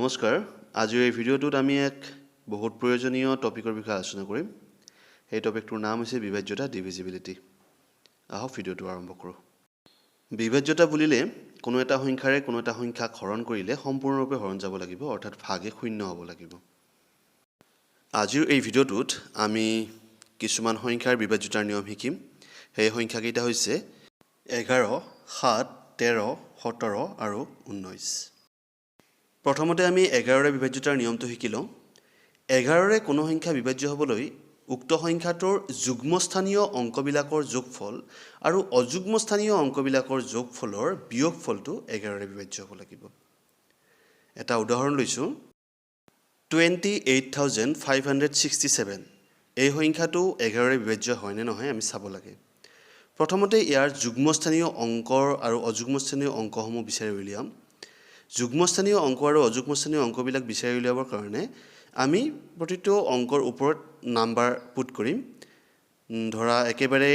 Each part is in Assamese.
নমস্কাৰ। আজিৰ এই ভিডিঅ'টোত আমি এক বহুত প্ৰয়োজনীয় টপিকৰ বিষয়ে আলোচনা কৰিম। সেই টপিকটোৰ নাম হৈছে বিভাজ্যতা, ডিভিজিবিলিটি। আহক, ভিডিঅ'টো আৰম্ভ কৰোঁ। বিভাজ্যতা বুলিলে কোনো এটা সংখ্যাৰে কোনো এটা সংখ্যাক হৰণ কৰিলে সম্পূৰ্ণৰূপে হৰণ যাব লাগিব, অৰ্থাৎ ভাগে শূন্য হ'ব লাগিব। আজিৰ এই ভিডিঅ'টোত আমি কিছুমান সংখ্যাৰ বিভাজ্যতাৰ নিয়ম শিকিম। সেই সংখ্যাকেইটা হৈছে 11, 7, 13, 17 আৰু 19। প্ৰথমতে আমি 11ৰে বিভাজ্যতাৰ নিয়মটো শিকি লওঁ। 11ৰে কোনো সংখ্যা বিভাজ্য হ'বলৈ উক্ত সংখ্যাটোৰ যুগ্মস্থানীয় অংকবিলাকৰ যোগফল আৰু অযুগ্মস্থানীয় অংকবিলাকৰ যোগফলৰ বিয়োগফলটো 11ৰে বিভাজ্য হ'ব লাগিব। এটা উদাহৰণ লৈছোঁ, 28,567। এই সংখ্যাটো 11ৰে বিভাজ্য হয়নে নহয় আমি চাব লাগে। প্ৰথমতে ইয়াৰ যুগ্মস্থানীয় অংকৰ আৰু অযুগ্মস্থানীয় অংকসমূহ বিচাৰি উলিয়াম। যুগ্মস্থানীয় অংক আৰু অযুগ্মস্থানীয় অংকবিলাক বিচাৰি উলিয়াবৰ কাৰণে আমি প্ৰতিটো অংকৰ ওপৰত নাম্বাৰ পুট কৰিম। ধৰা, একেবাৰে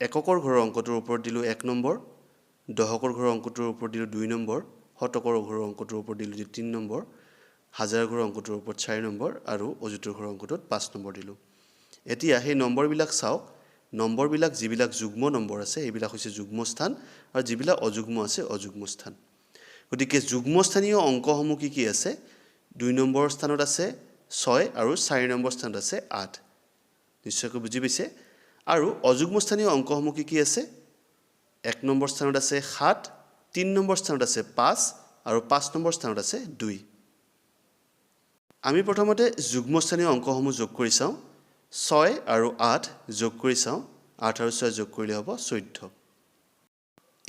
এককৰ ঘৰৰ অংকটোৰ ওপৰত দিলোঁ 1 নম্বৰ, দশকৰ ঘৰৰ অংকটোৰ ওপৰত দিলোঁ 2 নম্বৰ, শতকৰ ঘৰৰ অংকটোৰ ওপৰত দিলোঁ 3 নম্বৰ, হাজাৰৰ ঘৰৰ অংকটোৰ ওপৰত 4 নম্বৰ আৰু অযুতৰ ঘৰৰ অংকটোত 5 নম্বৰ দিলোঁ। এতিয়া সেই নম্বৰবিলাক চাওক। নম্বৰবিলাক যিবিলাক যুগ্ম নম্বৰ আছে, সেইবিলাক হৈছে যুগ্মস্থান আৰু যিবিলাক অযুগ্ম আছে, অযুগ্ম স্থান। গতিকে যুগ্মস্থানীয় অংকসমূহ কি কি আছে? 2 নম্বৰ স্থানত আছে 6 আৰু 4 নম্বৰ স্থানত আছে 8। নিশ্চয়কৈ বুজি পাইছে। আৰু অযুগ্মস্থানীয় অংকসমূহ কি কি আছে? 1 নম্বৰ স্থানত আছে 7, 3 নম্বৰ স্থানত আছে 5 আৰু 5 নম্বৰ স্থানত আছে 2। আমি প্ৰথমতে যুগ্মস্থানীয় অংকসমূহ যোগ কৰি চাওঁ। 6 আৰু 8 যোগ কৰি চাওঁ। 8 আৰু 6 যোগ কৰিলে হ'ব 14।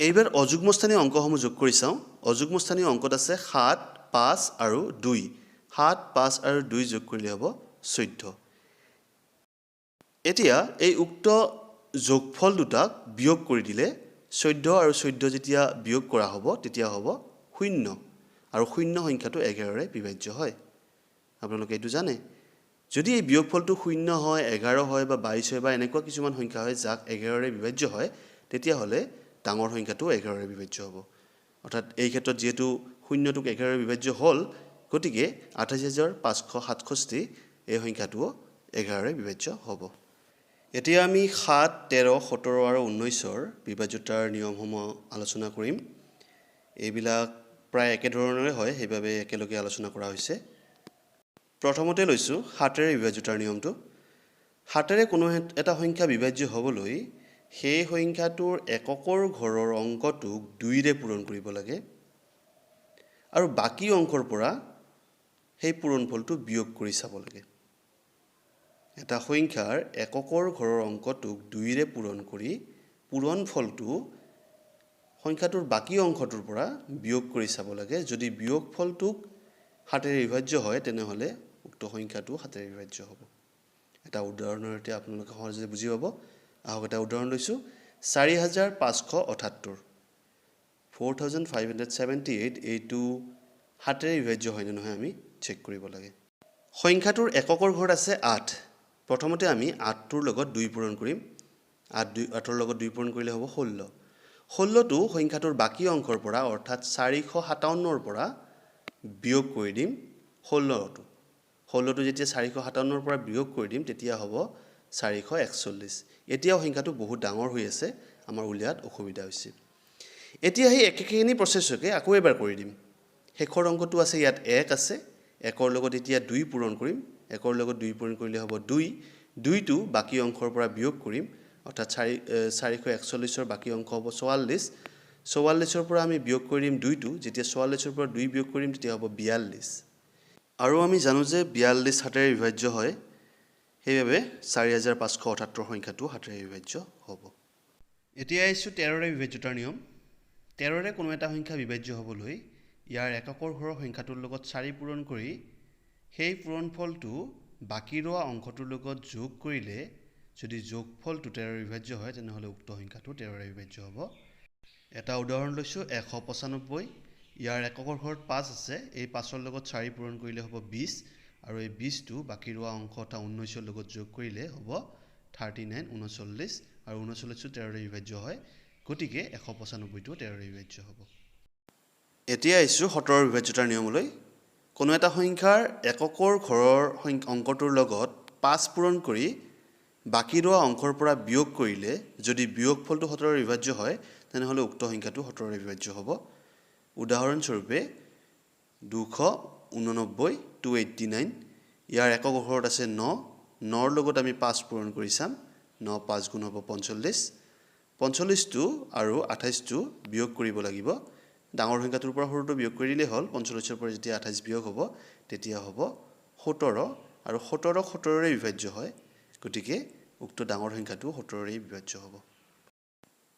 এইবাৰ অযুগ্মস্থানীয় অংকসমূহ যোগ কৰি চাওঁ। অযুগ্মস্থানীয় অংকত আছে 7, 5 আৰু 2। 7, 5 আৰু 2 যোগ কৰিলে হ'ব 14। এতিয়া এই উক্ত যোগফল দুটাক বিয়োগ কৰি দিলে, 14 আৰু 14 যেতিয়া বিয়োগ কৰা হ'ব, তেতিয়া হ'ব শূন্য আৰু শূন্য সংখ্যাটো 11ৰে বিভাজ্য হয়। আপোনালোকে এইটো জানে। যদি এই বিয়োগফলটো শূন্য হয়, 11 হয় বা 22 হয় বা এনেকুৱা কিছুমান সংখ্যা হয় যাক 11ৰে বিভাজ্য হয়, তেতিয়াহ'লে ডাঙৰ সংখ্যাটো 11ৰে বিভাজ্য হ'ব। অৰ্থাৎ এই ক্ষেত্ৰত যিহেতু শূন্যটোক 11ৰে বিভাজ্য হ'ল, গতিকে 28,567 এই সংখ্যাটোও 11ৰে বিভাজ্য হ'ব। এতিয়া আমি 7, 13, 17 আৰু 19ৰ বিভাজ্যতাৰ নিয়মসমূহ আলোচনা কৰিম। এইবিলাক প্ৰায় একেধৰণৰে হয়, সেইবাবে একেলগে আলোচনা কৰা হৈছে। প্ৰথমতে লৈছোঁ 7ৰে বিভাজ্যতাৰ নিয়মটো। 7ৰে কোনো এটা সংখ্যা বিভাজ্য হ'বলৈ সেই সংখ্যাটোৰ এককৰ ঘৰৰ অংকটোক 2ৰে পূৰণ কৰিব লাগে আৰু বাকী অংকৰ পৰা সেই পূৰণফলটো বিয়োগ কৰি চাব লাগে। এটা সংখ্যাৰ এককৰ ঘৰৰ অংকটোক 2ৰে পূৰণ কৰি পূৰণফলটো সংখ্যাটোৰ বাকী অংশটোৰ পৰা বিয়োগ কৰি চাব লাগে। যদি বিয়োগফলটোক 7ৰে বিভাজ্য হয়, তেনেহ'লে উক্ত সংখ্যাটো 7ৰে বিভাজ্য হ'ব। এটা উদাহৰণৰ সৈতে আপোনালোকে সহজে বুজি পাব। আহক, এটা উদাহৰণ লৈছোঁ, 4578, 4578। এইটো 7ৰে বিভাজ্য হয়নে নহয় আমি চেক কৰিব লাগে। সংখ্যাটোৰ এককৰ ঘৰত আছে 8। প্ৰথমতে আমি 8টোৰ লগত 2 পূৰণ কৰিম। 8 2, 8ৰ লগত 2 পূৰণ কৰিলে হ'ব 16। 16টো সংখ্যাটোৰ বাকী অংশৰ পৰা, অৰ্থাৎ 457ৰ পৰা বিয়োগ কৰি দিম 16টো। 16টো যেতিয়া 457ৰ পৰা বিয়োগ কৰি দিম, তেতিয়া হ'ব 441। এতিয়াও সংখ্যাটো বহুত ডাঙৰ হৈ আছে, আমাৰ উলিয়াত অসুবিধা হৈছে। এতিয়া সেই একেখিনি প্ৰচেছকে আকৌ এবাৰ কৰি দিম। শেষৰ অংকটো আছে ইয়াত 1 আছে। 1ৰ লগত এতিয়া 2 পূৰণ কৰিম। 1ৰ লগত 2 পূৰণ কৰিলে হ'ব 2। 2টো বাকী অংশৰ পৰা বিয়োগ কৰিম, অৰ্থাৎ 441ৰ বাকী অংশ হ'ব 44। 44ৰ পৰা আমি বিয়োগ কৰি দিম 2টো। যেতিয়া 44ৰ পৰা 2 বিয়োগ কৰিম, তেতিয়া হ'ব 42। আৰু আমি জানো যে 42 7ৰে বিভাজ্য হয়। সেইবাবে 4578 সংখ্যাটো 7ৰে বিভাজ্য হ'ব। এতিয়া আহিছোঁ 13ৰে বিভাজ্যতাৰ নিয়ম। 13ৰে কোনো এটা সংখ্যা বিভাজ্য হ'বলৈ ইয়াৰ এককৰ ঘৰৰ সংখ্যাটোৰ লগত 4 পূৰণ কৰি সেই পূৰণফলটো বাকী ৰোৱা অংশটোৰ লগত যোগ কৰিলে যদি যোগফলটো 13ৰে বিভাজ্য হয়, তেনেহ'লে উক্ত সংখ্যাটো 13ৰে বিভাজ্য হ'ব। এটা উদাহৰণ লৈছোঁ, 195। ইয়াৰ এককৰ ঘৰত 5 আছে। এই 5ৰ লগত 4 পূৰণ কৰিলে হ'ব 20 আৰু এই 20টো বাকী ৰোৱা অংশ অৰ্থাৎ 19ৰ লগত যোগ কৰিলে হ'ব 39, 39 আৰু 39টো 13ৰে বিভাজ্য হয়। গতিকে 195টো 13ৰে বিভাজ্য হ'ব। এতিয়া আহিছোঁ 17ৰ বিভাজ্যতাৰ নিয়মলৈ। কোনো এটা সংখ্যাৰ এককৰ ঘৰৰ অংকটোৰ লগত 5 পূৰণ কৰি বাকী ৰোৱা অংকৰ পৰা বিয়োগ কৰিলে যদি বিয়োগফলটো 17ৰে বিভাজ্য হয়, তেনেহ'লে উক্ত সংখ্যাটো 17ৰে বিভাজ্য হ'ব। উদাহৰণস্বৰূপে 289, 289, ইয়াৰ একক ঘৰত আছে ন, নৰ লগত আমি 5 পূৰণ কৰি চাম, ন পাঁচ গুণ হ'ব 45, 45টো আৰু 28টো বিয়োগ কৰিব লাগিব। ডাঙৰ সংখ্যাটোৰ পৰা সৰুটো বিয়োগ কৰি দিলেই হ'ল। 45ৰ পৰা যেতিয়া 28 বিয়োগ হ'ব তেতিয়া হ'ব 17, আৰু 17 17ৰে বিভাজ্য হয়, গতিকে উক্ত ডাঙৰ সংখ্যাটো 17ৰে বিভাজ্য হ'ব।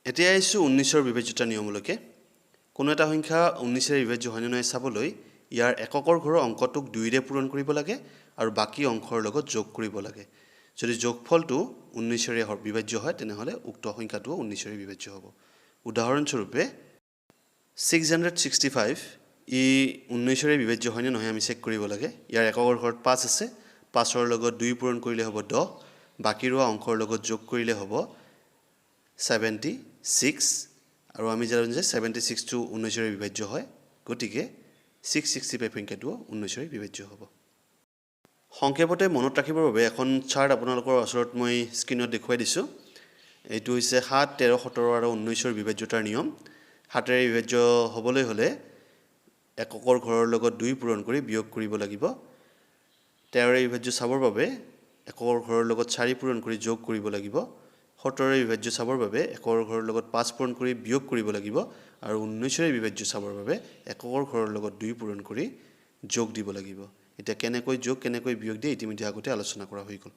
এতিয়া আহিছোঁ 19ৰ বিভাজ্যতা নিয়মলৈকে। কোনো এটা সংখ্যা 19ৰে বিভাজ্য হয়নে নহয় চাবলৈ ইয়াৰ এককৰ ঘৰৰ অংকটোক 2ৰে পূৰণ কৰিব লাগে আৰু বাকী অংশৰ লগত যোগ কৰিব লাগে। যদি যোগফলটো 19ৰে বিভাজ্য হয়, তেনেহ'লে উক্ত সংখ্যাটোও 19ৰে বিভাজ্য হ'ব। উদাহৰণস্বৰূপে 665, ই 19ৰে বিভাজ্য হয়নে নহয় আমি চেক কৰিব লাগে। ইয়াৰ এককৰ ঘৰত 5 আছে, 5ৰ লগত 2 পূৰণ কৰিলে হ'ব 10, বাকী ৰোৱা অংশৰ লগত যোগ কৰিলে হ'ব 76, আৰু আমি জানো যে 76টো 19ৰে বিভাজ্য হয়, গতিকে 665 সংখ্যাটোও 19ৰে বিভাজ্য হ'ব। সংক্ষেপতে মনত ৰাখিবৰ বাবে এখন চাৰ্ট আপোনালোকৰ ওচৰত মই স্ক্ৰীণত দেখুৱাই দিছোঁ। এইটো হৈছে 7, 13, 17 আৰু 19ৰ বিভাজ্যতাৰ নিয়ম। 7ৰে বিভাজ্য হ'বলৈ হ'লে এককৰ ঘৰৰ লগত 2 পূৰণ কৰি বিয়োগ কৰিব লাগিব। 13ৰে বিভাজ্য চাবৰ বাবে একৰ ঘৰৰ লগত 4 পূৰণ কৰি যোগ কৰিব লাগিব। 17ৰে বিভাজ্য চাবৰ বাবে একৰ ঘৰৰ লগত 5 পূৰণ কৰি বিয়োগ কৰিব লাগিব, আৰু 19ৰে বিভাজ্য চাবৰ বাবে এককৰ ঘৰৰ লগত 2 পূৰণ কৰি যোগ দিব লাগিব। এতিয়া কেনেকৈ যোগ কেনেকৈ বিয়োগ দিয়ে ইতিমধ্যে আগতে আলোচনা কৰা হৈ গ'ল।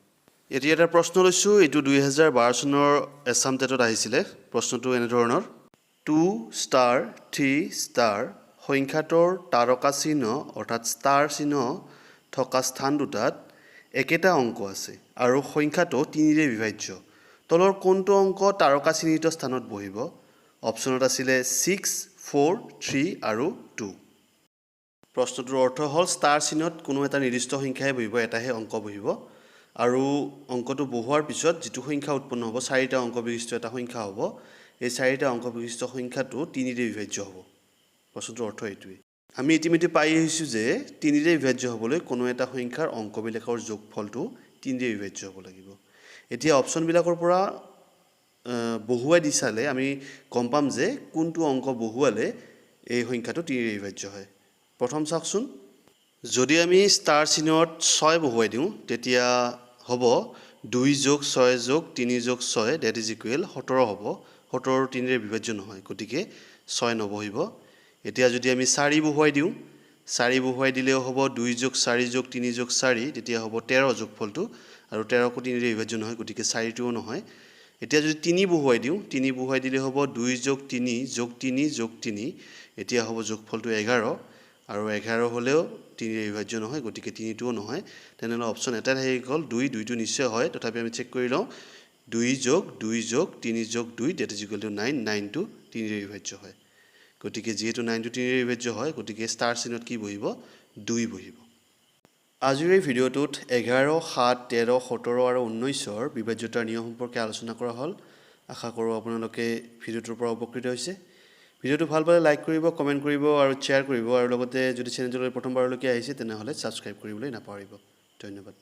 এতিয়া এটা প্ৰশ্ন লৈছোঁ, এইটো 2012 চনৰ এছাম টেটত আহিছিলে। প্ৰশ্নটো এনেধৰণৰ, 2 ষ্টাৰ 3 ষ্টাৰ সংখ্যাটোৰ তাৰকা চিহ্ন অৰ্থাৎ ষ্টাৰ চিহ্ন থকা স্থান দুটাত একেটা অংক আছে আৰু সংখ্যাটো 3ৰে বিভাজ্য। তলৰ কোনটো অংক তাৰকা চিহ্নিত স্থানত বহিব? অপশ্যনত আছিলে 6, 4, 3 আৰু 2। প্ৰশ্নটোৰ অৰ্থ হ'ল ষ্টাৰ চিহ্নত কোনো এটা নিৰ্দিষ্ট সংখ্যাই বহিব, এটাহে অংক বহিব, আৰু অংকটো বহোৱাৰ পিছত যিটো সংখ্যা উৎপন্ন হ'ব, চাৰিটা অংক বিশিষ্ট এটা সংখ্যা হ'ব, এই চাৰিটা অংক বিশিষ্ট সংখ্যাটো 3ৰে বিভাজ্য হ'ব। প্ৰশ্নটোৰ অৰ্থ এইটোৱেই। আমি ইতিমধ্যে পাই আহিছোঁ যে 3ৰে বিভাজ্য হ'বলৈ কোনো এটা সংখ্যাৰ অংকবিলাকৰ যোগফলটো 3ৰে বিভাজ্য হ'ব লাগিব। এতিয়া অপশ্যনবিলাকৰ পৰা বহুৱাই দি চালে আমি গম পাম যে কোনটো অংক বহুৱালে এই সংখ্যাটো 3ৰে বিভাজ্য হয়। প্ৰথম চাওকচোন, যদি আমি ষ্টাৰ চিহ্নত 6 বহুৱাই দিওঁ তেতিয়া হ'ব 2 যোগ 6 যোগ 3 যোগ 6 that is equal 17 হ'ব। 17 3ৰে বিভাজ্য নহয়, গতিকে 6 নবহিব। এতিয়া যদি আমি 4 বহুৱাই দিওঁ, 4 বহুৱাই দিলেও হ'ব 2 যোগ 4 যোগ 3 যোগ 4, তেতিয়া হ'ব 13 যোগফলটো, আৰু 13কো 3ৰে বিভাজ্য নহয়, গতিকে 4টোও নহয়। এতিয়া যদি 3 বহুৱাই দিওঁ, 3 বহুৱাই দিলে হ'ব 2 যোগ 3 যোগ 3 যোগ 3, এতিয়া হ'ব যোগফলটো 11, আৰু 11 হ'লেও 3ৰে বিভাজ্য নহয়, গতিকে 3টোও নহয়। তেনেহ'লে অপশ্যন এটাই থাকি গ'ল 2, 2টো নিশ্চয় হয়, তথাপি আমি চেক কৰি লওঁ। 2 যোগ 2 যোগ 3 যোগ 2 that is equal to 9, 9টো 3ৰে বিভাজ্য হয়, গতিকে যিহেতু 9টো 3ৰে বিভাজ্য হয়, গতিকে ষ্টাৰ চিহ্নত কি বহিব? 2 বহিব। আজিৰ এই ভিডিঅ'টোত 11, 7, 13, 17 আৰু 19ৰ বিভাজ্যতাৰ নিয়ম সম্পৰ্কে আলোচনা কৰা হ'ল। আশা কৰোঁ আপোনালোকে ভিডিঅ'টোৰ পৰা উপকৃত হৈছে। ভিডিঅ'টো ভাল পালে লাইক কৰিব, কমেণ্ট কৰিব আৰু শ্বেয়াৰ কৰিব, আৰু লগতে যদি চেনেলটোলৈ প্ৰথমবাৰলৈকে আহিছে তেনেহ'লে ছাবস্ক্ৰাইব কৰিবলৈ নাপাহৰিব। ধন্যবাদ।